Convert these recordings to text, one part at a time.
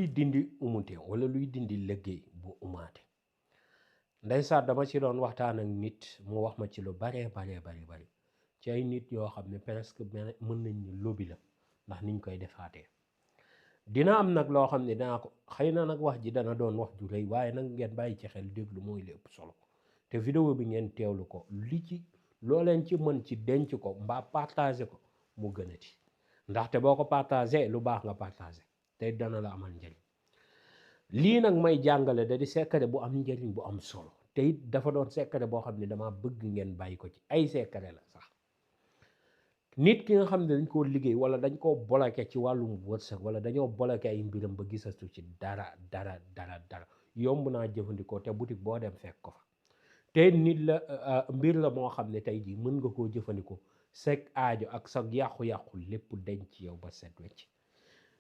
luy dindi umute wala luy dindi liggéey bu umaate ndeysaan dama ci doon waxtaan ak nit mu wax ma ci lu bari ci ay nit yoo xam ne presque mën nañ ni lobby la ndax niñ koy defaatee dina am nag loo xam ne danaa ko xëy na nag wax ji dana doon wax ju rëy waaye nag ngeen bàyyi ci xel déglu mooy li ëpp solo te vidéo bi ngeen teewlu ko li ci loo leen ci mën ci denc ko mbaa partagé ko mu gënati ndaxte boo ko partagé lu baax nga partagé te dana la amal njëriñ lii nag may jàngale da di secret bu am njëriñ bu am solo te it dafa doon secret boo xam ne dama bëgg ngeen bàyyi ko ci ay secret la sax nit ki nga xam ne dañ koo liggéey wala dañ koo bloqué ci wàllum wërsëg wala dañoo bloqué ay mbiram ba gisatu ci dara yomb naa jëfandikoo te boutique boo dem fekk ko fa te nit la mbir la moo xam ne tey jii mën nga koo jëfandikoo seg aajo ak sa yàqu-yàqu lépp denc ci yow ba set wecc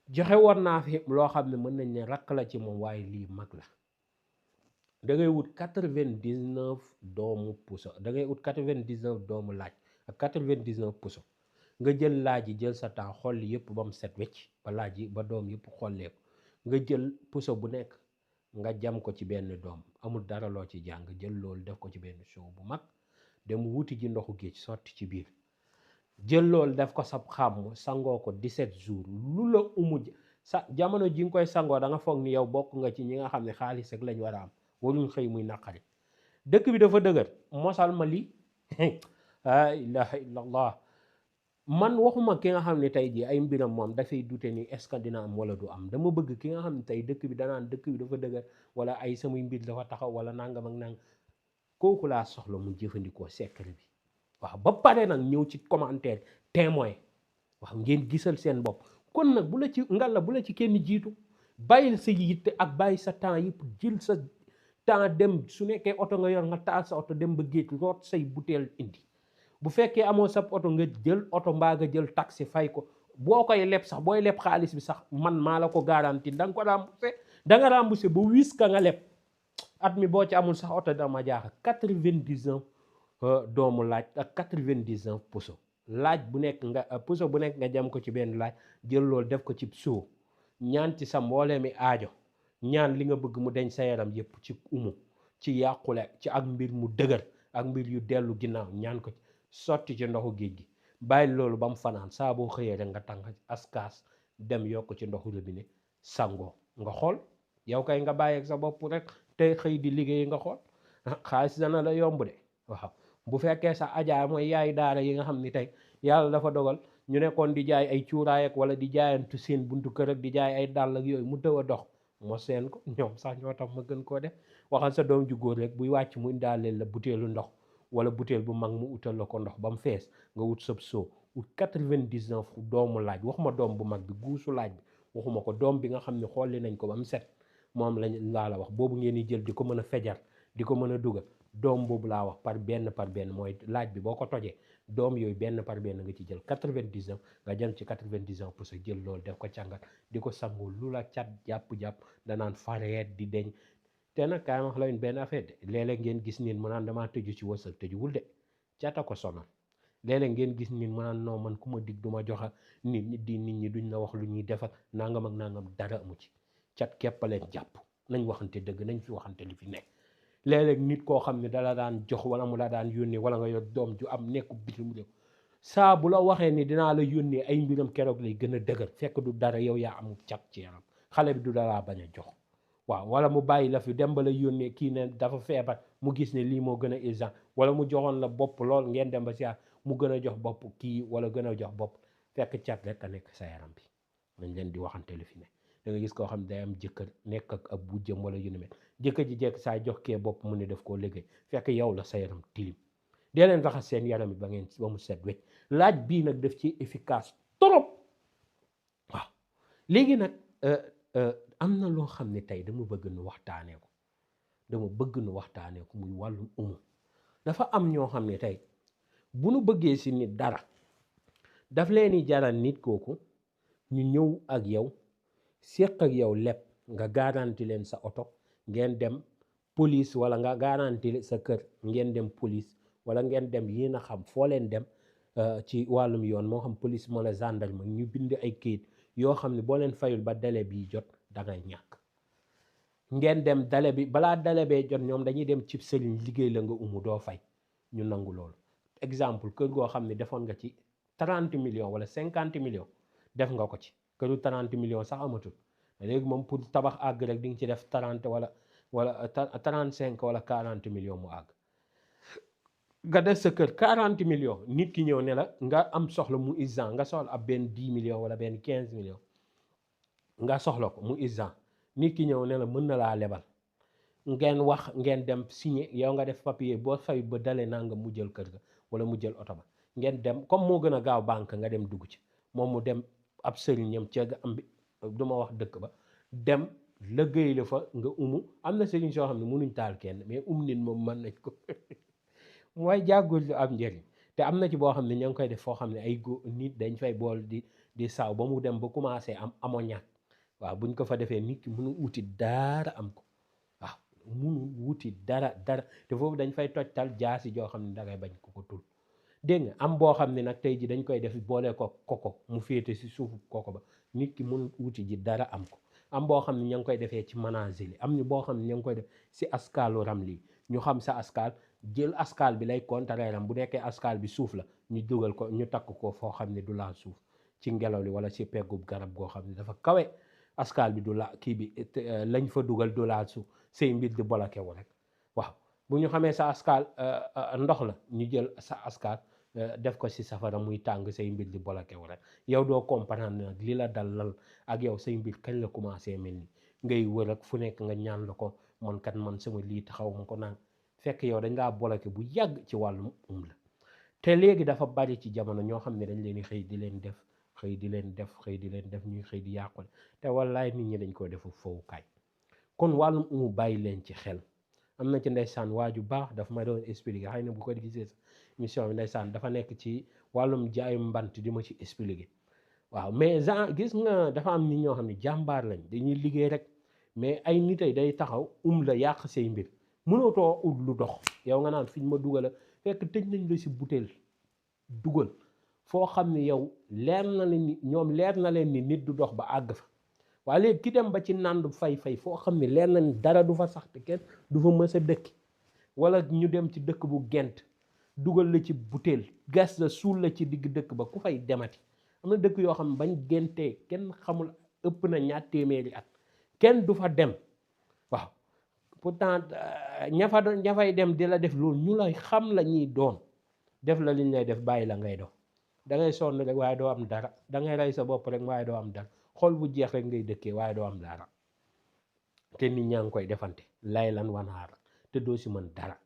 joxe woon naa fi loo xam ne mën nañ ne rakk la ci moom waaye lii mag la da ngay wut 99 doomu puso da ngay wut 99 doomu laaj ak 99 puso nga jël laaj yi jël sa temps xolli yëpp ba mu set wecc ba laaj yi ba doom yëpp xollee ko nga jël puso bu nekk nga jam ko ci benn doom amul dara loo ci jàng jël loolu def ko ci benn show bu mag dem wuti ji ndoxu géej sotti ci biir jël loolu def ko sab xam sangoo ko 17 jours lu la sa jamono ji nga koy sangoo da nga foog ni yow bokk nga ci ñi nga xam ne xaalis rek lañ war a am waruñ xëy muy naqari dëkk bi dafa dëgër mosal ma lii la ilaha illallah man waxuma ki nga xam ne tey jii ay mbiram moom dafay dute ni est-ce que dina am wala du am dama bëgg ki nga xam ne tey dëkk bi danaan dëkk bi dafa dëgër wala ay samay mbir dafa taxaw wala nangam ak nangam kooku laa soxla mu jëfandikoo secret bi waaw ba pare nag ñëw ci commentaire témoin waaw ngeen gisal seen bopp kon nag bu la ci ngalla bu la ci kenn jiitu bàyyil sa yitte ak bàyyi sa temps yëpp jël sa temps dem su nekkee oto nga yor nga taal sa oto dem ba géej root say butéel indi bu fekkee amoo sa oto nga jël oto mbaa nga jël taxi fay ko boo koy leb sax booy leb xaalis bi sax man maa la ko garanti da nga ko remboursé da nga remboursé ba wis ka nga leb at mi boo ci amul sax oto dama jaaxal 99 doomu laaj ak 99 puso laaj bu nekk nga puso bu nekk nga jam ko ci benn laaj jël loolu def ko ci soo ñaan ci sa mboolee mi aajo ñaan li nga bëgg mu deñ sa yaram yëpp ci umu ci yàqule ci ak mbir mu dëgër ak mbir yu dellu ginnaaw ñaan ko ci sotti ci ndoxu géej gi bàyyi loolu ba mu fanaan saa boo xëyee rek nga tàng askaas dem yokk ci ndoxu robinet sangoo nga xool yow kay nga bàyyi ak sa bopp rek tey xëy di liggéey nga xool xaalis dana la yomb de waaw bu fekkee sa ajaay mooy yaay daara yi nga xam ni tey yàlla dafa dogal ñu nekkoon di jaay ay cuuraay ak wala di jaayantu seen buntu kër ak di jaay ay dàll ak yooyu mu tëw a dox moo seen ko ñoom sax ñoo tax ma gën koo def waxal sa doom ju góor rek buy wàcc mu indaaleel la butéelu ndox wala butéel bu mag mu utal la ko ndox ba mu fees nga wut sab soo ut 99 doomu laaj waxuma doom bu mag bi guusu laaj bi waxuma ko doom bi nga xam ne xolli nañ ko ba mu set moom lañ laa la wax boobu ngeen di jël di ko mën a fejar di ko mën a dugal doom boobu laa wax par benn mooy laaj bi boo ko tojee doom yooyu benn par benn nga ci jël 99 nga jëm ci 99 pour sa jël loolu def ko càngat di ko sangoo lu la cat jàpp-jàpp danaan fareet di deñ te nag kaay wax la benn affaire de léeg-léeg ngeen gis nit mu naan damaa tëju ci wërsëg tëjuwul de cata ko sonal léeg-léeg ngeen gis nit mu naan non man ku ma dig du ma joxa nit ñi duñ la wax lu ñuy defar nangam ak nangam dara amu ci cat keppaleen jàpp nañ waxante dëgg nañ fi waxante li fi nekk léeg-léeg nit koo xam ne dala daan jox wala mu la daan yónnee wala nga yor doom ju am nekku bitim réew saa bu la waxee ni dinaa la yónnee ay mbiram keroog lay gën a dëgër fekk du dara yow yaa amul cat ci yaram xale bi du dalaa bañ a jox waaw wala mu bàyyi la fi dem ba la yónnee kii ne dafa feebar mu gis ne lii moo gën a urgent wala mu joxoon la bopp lool ngeen dem ba si mu gën a jox bopp kii wala gën a jox bopp fekk cat rek a nekk sa yaram bi nañ leen di waxante lu fi ne da nga gis koo xam ne day am jëkkër nekk ak ab bu jëm wala yu ne mel jëkkër ji jekk saa jox kee bopp mu ne def koo liggéey fekk yow la sa yaram tilim dee leen raxas seen yaram yi ba mu set wecc laaj bii nag daf ci efficace trop waaw léegi nag am na loo xam ne tey dama bëgg nu waxtaanee ko muy wàllum umu dafa am ñoo xam ne tey bu nu bëggee si nit dara daf leen di jaral nit kooku ñu ñëw ak yow séq ak yow lépp nga garanti leen sa oto ngeen dem police wala nga garanti sa kër ngeen dem police wala ngeen dem yéen a xam foo leen dem ci wàllum yoon moo xam police moo la gendarme ñu bind ay kayit yoo xam ne boo leen fayul ba délai bii jot dangay ñàkk. ngeen dem dale bi balaa dale bee jot ñoom dañuy dem cib sëriñ liggéey la nga umu doo fay ñu nangu loolu. exemple kër goo xam ne defoon nga ci 30 millions wala 50 millions def nga ko ci këru 30 millions sax amatul léegi moom pour tabax àgg rek di nga ci def 30 wala 35 wala 40 millions mu àgg. nga def sa kër 40 millions nit ki ñëw ne la nga am soxla mu urgent nga soxla ab benn 10 millions wala benn 15 millions nga soxla ko mu urgent nit ki ñëw ne la mën na laa lebal ngeen wax ngeen dem signé yow nga def papier boo fay ba dalee naa nga mu jël kër ga wala mu jël oto ba ngeen dem comme moo gën a gaaw banque nga dem dugg ci moom mu dem ab sëriñam ca am bi du ma wax dëkk ba dem liggéey la fa nga umu am na sëriñ soo xam ne mënuñ taal kenn mais nit moom mën nañ ko mooy jàggul lu am njëriñ te am na ci boo xam ne ña ngi koy def foo xam ne ay nit dañ fay bool di saaw ba mu dem ba commencé am ammoniaque waaw buñ ko fa defee nit ki mënu wuti dara am ko waaw mënu wuti dara te foofu dañ fay tojtal jaasi joo xam ne dangay bañ ko tul dégg nga am boo xam ne nag tey ji dañ koy def boole ko koko mu féete si suufu koko ba nit ki mënu wuti ji dara am ko am boo xam ne ña ngi koy defee ci manazil am ñu boo xam ne ña ngi koy def si askalu ramli ñu xam sa askal jël askal bi lay contraire bu nekkee askal bi suuf la ñu dugal ko ñu takk ko foo xam ne du laal suuf ci ngelaw li wala ci peggub garab goo xam ne dafa kawe askal bi du la kii bi lañ fa dugal du laal suuf say mbir di bloqué wu rek waaw bu ñu xamee sa askal ndox la ñu jël sa askal def ko ci safara muy tàng say mbir di bloqué wu rek yow doo comprendre nag li la dal lal ak yow say mbir kañ la commencé mel ni ngay wër ak fu nekk nga ñaan la ko man kat man sama lii taxaw ma ko naan fekk yow dañ laa bloqué bu yàgg ci wàllum la te léegi dafa bari ci jamono ñoo xam ne dañ leen di xëy di leen def ñuy xëy di yàqule te wallaay nit ñi dañ ko defu fowukaay kon wàllum bàyyi leen ci xel am na ci ndeysaan waaju baax dafa ma doon expliquer xëy na bu ko gisee mission bi ndeysaan dafa nekk ci wàllum jaayum mbant di ma ci expliquer waaw mais gis nga dafa am nit ñoo xam ne jàmbaar lañ dañuy liggéey rek mais ay nit ay day taxaw la yàq say mbir mënatoo ut lu dox yow nga naan fiñ ma dugal fekk tëj nañ la si butéel dugal foo xam ne yow leer na leen ni ñoom leer na leen ni nit du dox ba àgg fa waaye léegi ki dem ba ci nànd fay foo xam ne leer na ni dara du fa sax te kenn du fa mës a dëkk wala ñu dem ci dëkk bu gent dugal la ci butéel gas la suul la ci digg dëkk ba ku fay demati am na dëkk yoo xam ne bañ gentee kenn xamul ëpp na 2 téeméeri at kenn du fa dem waaw pourtant ña fay dem di la def loolu ñu lay xam la ñuy doon def la liñ lay def bàyyi la ngay dox da ngay sonn rek waaye doo am dara da ngay rey sa bopp rek waaye doo am dara xol bu jeex rek ngay dëkkee waaye doo am dara te nit ñaa ngi koy defante lay lan wanaar te doo si mën dara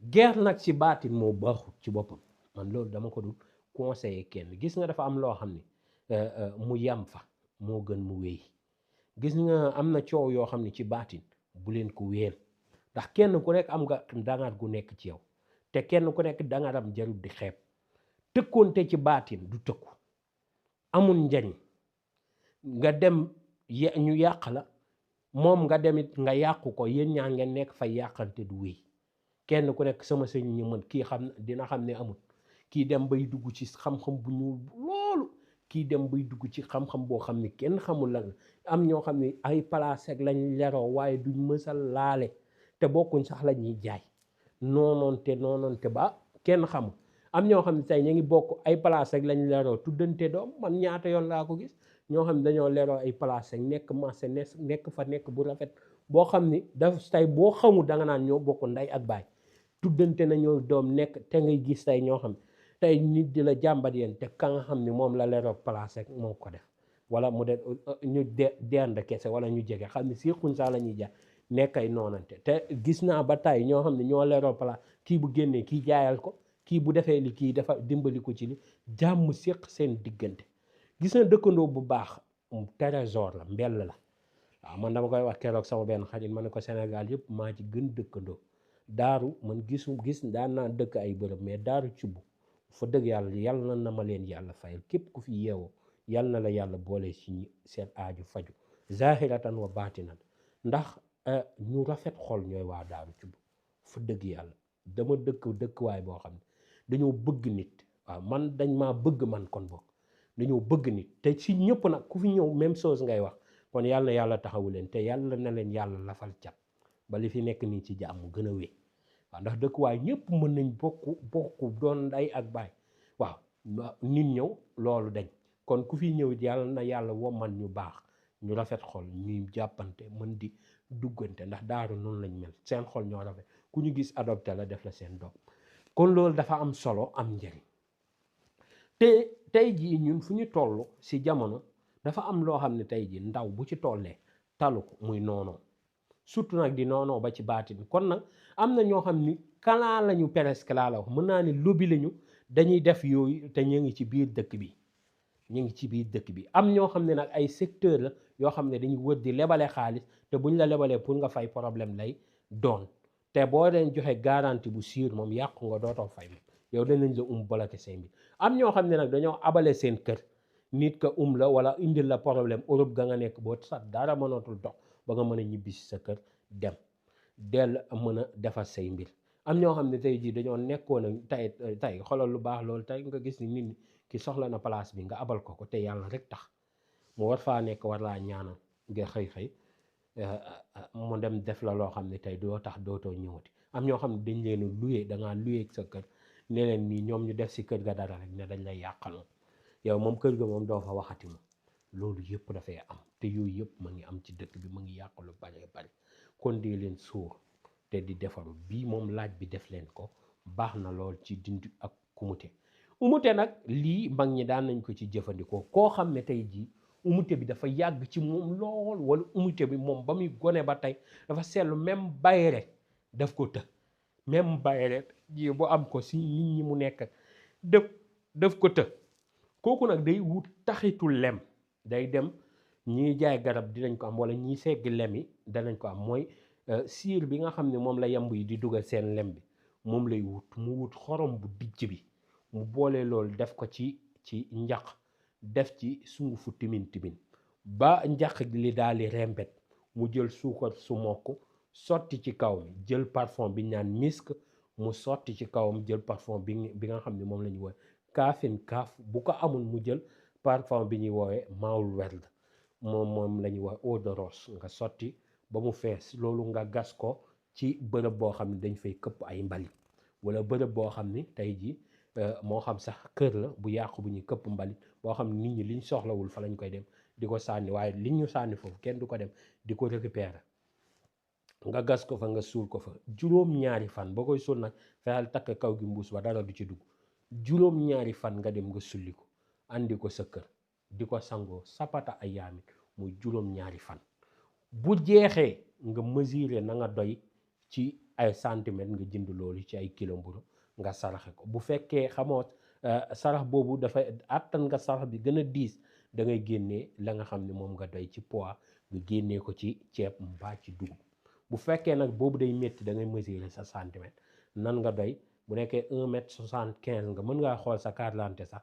guerre nag ci baatin moo baaxut ci boppam man loolu dama ko dul conseiller kenn gis nga dafa am loo xam ne mu yam fa moo gën mu wéy gis nga am na coow yoo xam ne ci baatin bu leen ko wéel ndax kenn ku nekk am nga dangaar gu nekk ci yow te kenn ku nekk dangaaram jarul di xeeb tëkkoonte ci baatin du tëkku amul njariñ nga dem ñu yàq la moom nga demit nga yàqu ko yéen ñaa ngeen nekk fay yàqante du wéy kenn ku nekk sama sëñ ñi mën kii xam dina xam ne amul kii dem bay dugg ci xam-xam bu ñuul loolu kii dem bay dugg ci xam-xam boo xam ne kenn xamul lan am ñoo xam ne ay place ak lañ leroo waaye duñ mësal laale te bokkuñ sax la ñuy jaay noonoonte ba kenn xamul am ñoo xam ne tey ñu ngi bokk ay place ak lañ leroo tuddante doom man ñaata yoon laa ko gis ñoo xam ne dañoo leroo ay place ak nekk marché nekk fa nekk bu rafet boo xam ni daf tey boo xamul danga naan ñoo bokk ndey ak baay tuddante nañoo doom nekk te ngay gis tey ñoo xam tey nit di la jàmbat yéen te ka nga xam ni moom la leroo place ak moo ko def wala mu de ñu dend kese wala ñu jege xam ne siixuñ sax la ñuy jaay nekk ay noonante te gis naa ba tey ñoo xam ne ñoo leroo place kii bu génnee kii jaayal ko kii bu defee li kii dafa dimbali ko ci li jàmm séq seen diggante gis na dëkkandoo bu baax trésor la mbell la waaw man dama koy wax keroog sama benn xarit ma ne ko Sénégal yëpp maa ci gën dëkkandoo daaru man gis daan naa dëkk ay bërëb mais daaru cubb fa dëgg yàlla na ma leen yàlla fayal képp ku fi yeewoo yàlla na la yàlla boole ci seen aaju faju zahiratan wa baatinan ndax ñu rafet xol ñooy waa daaru cubb fa dëgg yàlla dama dëkkuwaay boo xam ne dañoo bëgg nit waaw man dañ maa bëgg man kon bokk dañoo bëgg nit te ci ñëpp nag ku fi ñëw même chose ngay wax kon yàlla na yàlla taxawu leen te yàlla na leen yàlla lafal cat ba li fi nekk nii ci jàmm gën a wéy waaw ndax dëkkuwaay ñëpp mën nañ bokku doon nday ak baay waaw nit ñëw loolu dañ kon ku fi ñëw yàlla na yàlla woman ñu baax ñu rafet xol ñuy jàppante mën di duggante ndax daaru noonu lañ mel seen xol ñoo rafet ku ñu gis adopté la def la seen doom kon loolu dafa am solo am njëriñ te tey jii ñun fu ñu toll si jamono dafa am loo xam ne tey jii ndaw bu ci tollee talu ko muy noonoo surtout nag di noonoo ba ci baatin kon nag am na ñoo xam ni kanaa lañu presque laa la wax mën naa ne lobby lañu dañuy def yooyu te ñu ngi ci biir dëkk bi ñu ngi ci biir dëkk bi am ñoo xam ne nag ay secteur la yoo xam ne dañuy wër di lebale xaalis te buñ la lebalee pour nga fay problème lay doon te boo leen joxe garantie bu sûr moom yàqu nga dootoo fay moom yow danañ la bloqué say mbir am ñoo xam ne nag dañoo abale seen kër nit ka la wala indil la problème Europe ga nga nekk boo sax dara mënatul dox ba nga mën a ñibbi si sa kër dem del mën a defar say mbir am ñoo xam ne tey jii dañoo nekkoon a tey xoolal lu baax loolu tey nga gis ni nit ñi ki soxla na place bi nga abal ko te yàlla rek tax mu war faa nekk war laa ñaanal nga xëy mu dem def la loo xam ne tey doo tax dootoo ñëwati am ñoo xam ne dañ leen luye dangaa luye sa kër ne leen nii ñoom ñu def si kër ga dara rek ne dañ lay yàqal yow moom kër ga moom doo fa waxati moom loolu yëpp dafay am te yooyu yëpp ma ngi am ci dëkk bi ma ngi yàq lu bari kon dee leen suur te di defaru bii moom laaj bi def leen ko baax na lool ci dindi ak umute nag lii mag ñi daan nañ ko ci jëfandikoo koo xam ne tey jii umute bi dafa yàgg ci moom lool wala umute bi moom ba muy gone ba tey dafa seetlu même bayre daf ko të même bayre ji bu am ko si nit ñi mu nekk def ko të kooku nag day wut taxitu lem day dem ñiy jaay garab dinañ ko am wala ñiy segg lem yi danañ ko am mooy siir bi nga xam ne moom la yamb yi di dugal seen lem bi moom lay wut mu wut xorom bu dijj bi mu boole loolu def ko ci njaq def ci sungufu timin ba njaq li daal di rembet mu jël suukar su mokk sotti ci kaw mi jël parfum bi naan misk mu sotti ci kawam jël parfum bi nga xam ne moom la ñuy woowee kaafin kaaf bu ko amul mu jël parfum bi ñuy woowee maawul werd moom la ñuy wax eau de rose nga sotti ba mu fees loolu nga gas ko ci bërëb boo xam ne dañ fay këpp ay mbalit wala bërëb boo xam ni tey jii moo xam sax kër la bu yàqu bu ñuy këpp mbalit boo xam ne nit ñi liñ soxlawul fa lañ koy dem di ko sànni waaye liñ ñu sànni foofu kenn du ko dem di ko récupérer nga gas ko fa nga suul ko fa juróom-ñaari fan boo koy suul nag fexeel takk kaw gi mbuus ba dara du ci dugg juróom-ñaari fan nga dem nga sulli ko andi ko sa kër di ko sangoo sapata ay yaami muy juróom-ñaari fan bu jeexee nga mesurer na nga doy ci ay centimètres nga jënd loolu ci ay kilo mburu nga saraxe ko bu fekkee xamoo sarax boobu dafay àttan nga sarax bi gën a diis da ngay génnee la nga xam ne moom nga doy ci poids nga génnee ko ci ceeb mbaa ci dugub bu fekkee nag boobu day métti da ngay mesurer sa centimètre nan nga doy bu nekkee 1m75 nga mën ngaa xool sa carte d'identité sax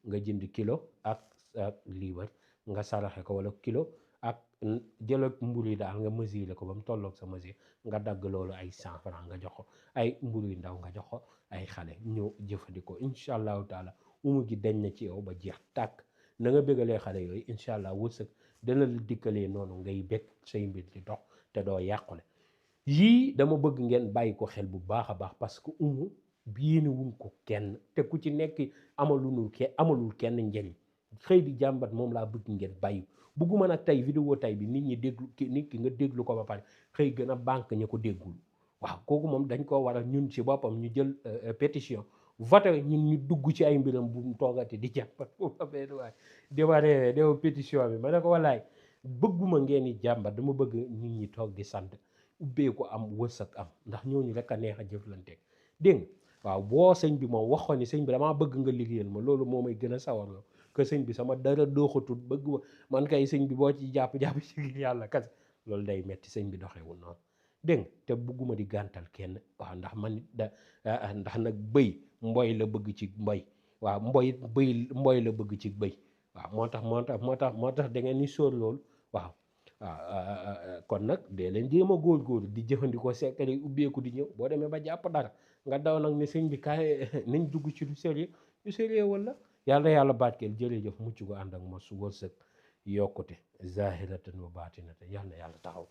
nga jënd kilo ak liibar nga saraxe ko wala kilo ak jël ak mburu yi daal nga mesurer ko ba mu tolloog sa mesure nga dagg loolu ay 100 francs nga jox ko ay mburu yu ndaw nga jox ko ay xale ñëw jëfandikoo incha allahu taala umu gi dañ na ci yow ba jeex tàkk na nga bégalee xale yooyu incha allah wërsëg dana la dikkalee noonu ngay bég say mbir di dox te doo yàqule yii dama bëgg ngeen bàyyi ko xel bu baax a baax parce que umu yéene wuñ ko kenn te ku ci nekk amalul kenn njëriñ xëy di jàmbat moom laa bëgg ngeen bàyyi bëgguma nag tey vidéo tey bi nit ñi déglu nit ki nga déglu ko ba pare xëy gën a banque ña ko déggul waaw kooku moom dañ koo war a ñun ci boppam ñu jël pétition voté ñun ñu dugg ci ay mbiram bu mu toogati di jàmbat booba benn waay dama reewee dewa pétition bi ma ne ko wallaay bëgguma ngeen di jàmbat dama bëgg nit ñi toog di sant ubbeeku am wërsëg am ndax ñooñu rek a neex a jëflanteeg dégg waaw boo sëñ bi moom waxoon ni sëñ bi damaa bëgg nga liggéeyal ma loolu moo may gën a sawarloo que sëñ bi sama dara dooxatul bëgg man kay sëñ bi boo ci jàpp ci yàlla kase loolu day metti sëñ bi doxewul noonu dégg te bëgguma di gàntal kenn waaw ndax man ndax nag bëy mboy la bëgg ci mboy waaw mboy la bëgg ci bëy waaw moo tax da ngeen ni sóor loolu waaw kon nag dee leen jéem a góorgóorlu di jëfandikoo secret yi ubbeeku di ñëw boo demee ba jàpp dara nga daw nag ne sëñ bi kaay nañ dugg ci lu sérieux wala yàlla barkeel jërëjëf mucc gu ànd ak mos wërsëg yokkute zahiratan wa baatinatan yal na yàlla taxaw